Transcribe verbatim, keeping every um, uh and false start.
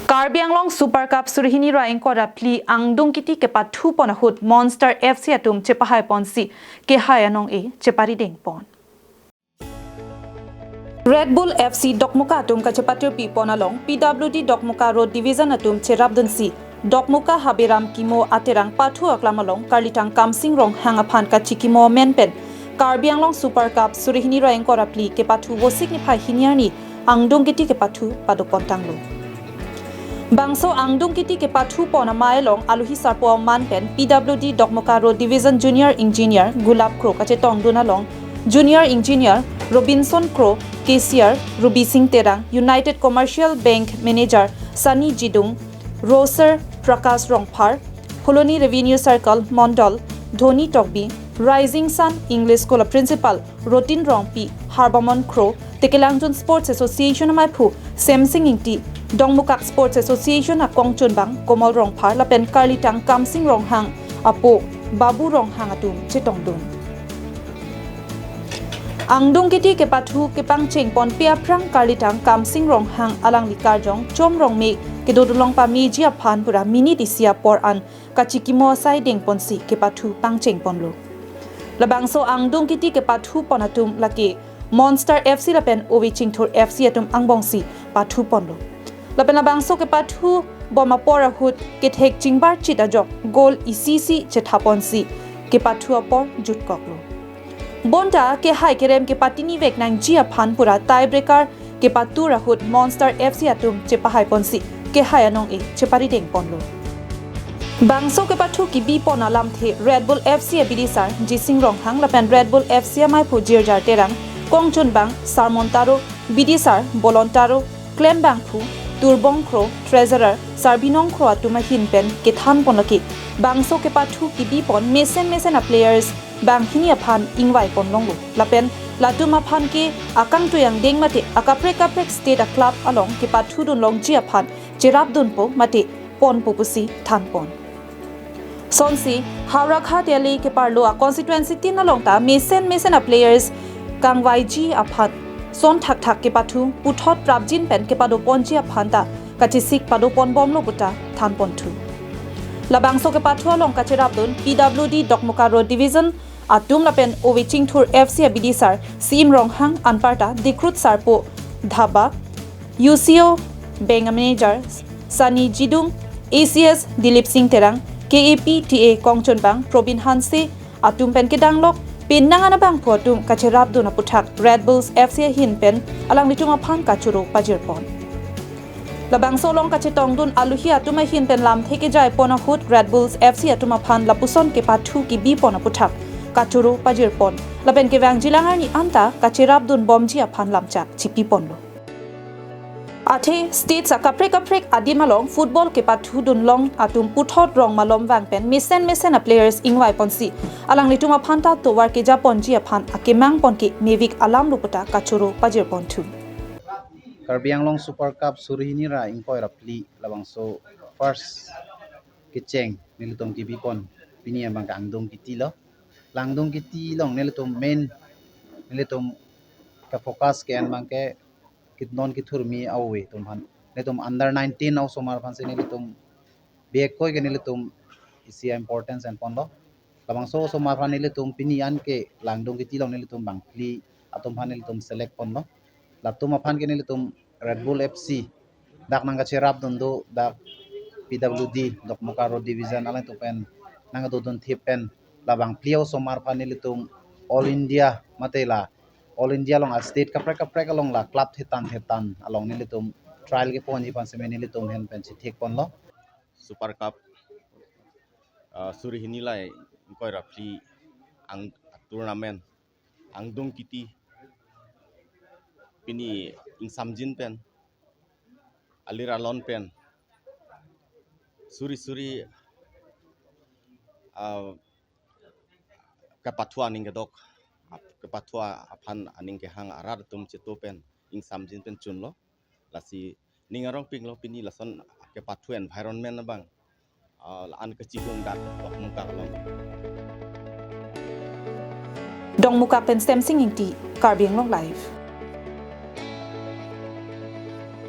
Karbi Anglong Super Cup suri hini ra ingkoi ra phli angdung kiti kepathu pon ahut Monster F C atum chepahai ponsi kehai anong-e cheparideng pon. Red Bull F C Dokmoka atum kachepatirpi pon along P W D Dokmoka Road Division atum cherapdunsi Dokmoka Haberam Kimo Aterang pathu aklam along karlitang Kamsing Ronghang aphan kachikimo amen pen Karbi Anglong Super Cup suri hini ra ingkoi ra phli kepathu Vosik niphai hini arni angdung kiti kepathu padopon tanglo. Bangso angdung kiti kepathu pon amei along aluhi sarpo aman pen P W D Dokmoka Road Division Junior Engineer Gulab Kro kachetongdun along Junior Engineer Robinson Kro, Cashier Ruby Singh Terang, United Commercial Bank Manager Sunny Jidung, Grocer Prakash Rongphar, Phuloni Revenue Circle Mondol Dhoni Tokbi, Rising Sun English School Principal Rotin Rongpi, Harbamon Kro, Tekelangjun Sports Association amaiphu Semsing Ingti, Dongmukak Sports Association akongchunbang Komol Rongphar lapen karlitang Kamsing Ronghang apo Babu Ronghang atum chetongdun. Angdung kiti kepathu kepangcheng ponpe aphrang karlitang Kamsing Ronghang alangli karjong Chom Rongme kedodunlong pameji aphan pura minute isi apor an kachikimo asai dengponsi kepathu pangcheng ponlo. Labangso angdung kiti kepathu pon atum lake Monster F C lapen Ove Chingthur F C atum angbongsi pathu ponlo. Lapen labangso kepathu bom apor ahut kethek chingbar chit ajok goal isi isi chethaponsi kepathu apor jutkoklo. Bonta kehai kerem kepatini vek nangji aphan pura tiebreaker kepatur ahut Monster F C atum chepahai ponsi kehai anong-e cheparideng ponlo. Bangso kepathu kebi pon alamthe Red Bull F C abidisar Jising Ronghang lapen Red Bull F C amaiphu Jirjar Terang, kongchunbang Sarmon Taro, bidisar Bolon Taro, klembangphu Turbong Kro, Treasurer Sarbinong Kro atum ahin pen kethan pon lake bangso kepathu kebi pon mesen mesen a players banghini aphan ingvai pon longlo. Lapen latum aphan ke akangtui angdeng mate akaprek kaprek state a club along kepathudun longji aphan cherapdunpo mate ponpo pusi than pon. Sonsi Howraghat L A keparlo a constituency tin along ta mesen mesen a players kangvaiji aphan son thakthak kepathu puthot prapjin pen kepadoponji aphan ta kachesik padoponbomlo puta than ponthu. Labangso kepathu along kacherapdun P W D Dokmoka Road Division atum lapen Ove Chingthur F C abidisar Sim Ronghang anparta Dikrut Sarpo Dhaba, U C O Bank Manager Sunny Jidung, A C S Dilip Singh Terang, K A P T A kongchunbang Probin Hanse atum pen kedanglok penang anabangphu atum kacherapdun aputhak Red Bulls F C ahin pen alanglitum aphan kachoro pajirpon. Labangso along kachetongdun aluhi atum ahin pen lamthe kejai pon ahut Red Bulls F C atum aphan lapuson kepathu kebi pon aputhak kachoro pajirpon. Lapen kevangjilang arni anta kacherapdunbomji aphan lamchak chipi ponlo. Athe states akaprek kaprek adim along football kepathudun long atum puthot rong malom vang pen mesen mesen a players ingvai ponsi alanglitum aphan ta tovar kejaponji aphan akemang pon ke mevik alamlo puta kachoro pajirponthu. Karbi Anglong Super Cup suri hini ra ingkoi ra phli labangso first kecheng nelitum kebi pon pini abang ke angdung kiti lo. La angdung kiti along nelitum main nelitum ke focus ke-en abang ke kitnon kithurmi a-ove atum aphan. Nelitum under nineteen a-osomar aphansi nelitum bihek koi ke nelitum isi importance en ponlo. Labangso osomar aphan nelitum pini an ke la angdung kiti along nelitum bangphli atum aphan nelitum select ponlo. Latum aphan ke nelitum Red Bull F C dak nangkacherapdun do dak P W D Dokmoka Road Division alangtum pen nangdodun thip pen labangphli a-osomar aphan nelitum All India mate la All India along a state kaprek kaprek along la club thetan thetan along nelitum trial keponji aphansi me nelitum ahin pen chithik ponlo. Super Cup, ah, suri hini ra ingkoi ra phli ang tournament angdung kiti pini ingsamjin pen alir alon pen suri suri, ah, kepathu aning kedok, ap- kepathu aphan aning kehang arat atum cheto pen ingsamjin pen chunlo. Lasi ning arongpiklo pini lason kepathu environment abang, ah, la-an kachihung dak Dokmoka along. Dongmukak pen Semsing Ingti, Karbi Anglong Live.